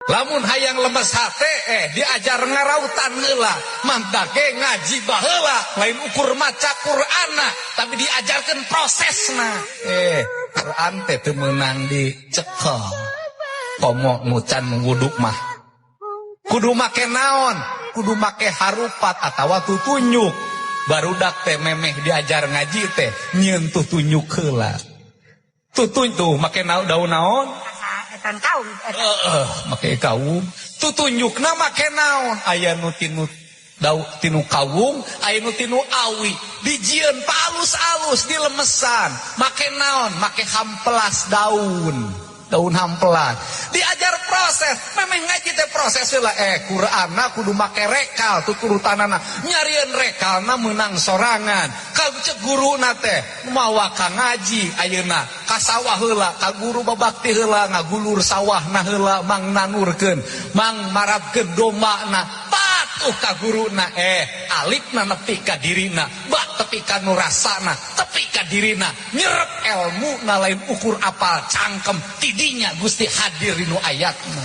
Lamun hayang lemes hate diajar ngarautan heula, mantake ngaji baheula, lain ukur maca Qur'anna, tapi diajarkeun prosesna. Quran teh teu meunang dicekel. Komo nu can wudu mah. Kudu make naon? Kudu make harupat atawa tutunyuk. Barudak teh memeh diajar ngaji teh nyieun tutunyuk heula. Tutuny tuh make daun naon? Etan kaum. Heeh, make kaum. Tutunyukna make naon? Aya nu tinu dau tinu kawung, aya nu tinu awi. Dijieun palus-alus dilemesan. Make naon? Make hampelas daun. Daun hampelas. Diajar proses, memeh ngaji teh proses heula. Qur'anna kudu make rekal tuturutanana. Nyarieun rekalna meunang sorangan. Ka cek guruna teh mawa ka ngaji ayeuna ka sawah heula, ka guru babakti heula, ngagulur sawahna heula, mang nanurkeun, mang marabkeun dombana. Patuh ka guruna, alifna nepi ka dirina, ba tepi ka nu rasana, tepi ka dirina, nyerep elmu na lain ukur apal cangkem, tidinya Gusti hadir dinu ayatna.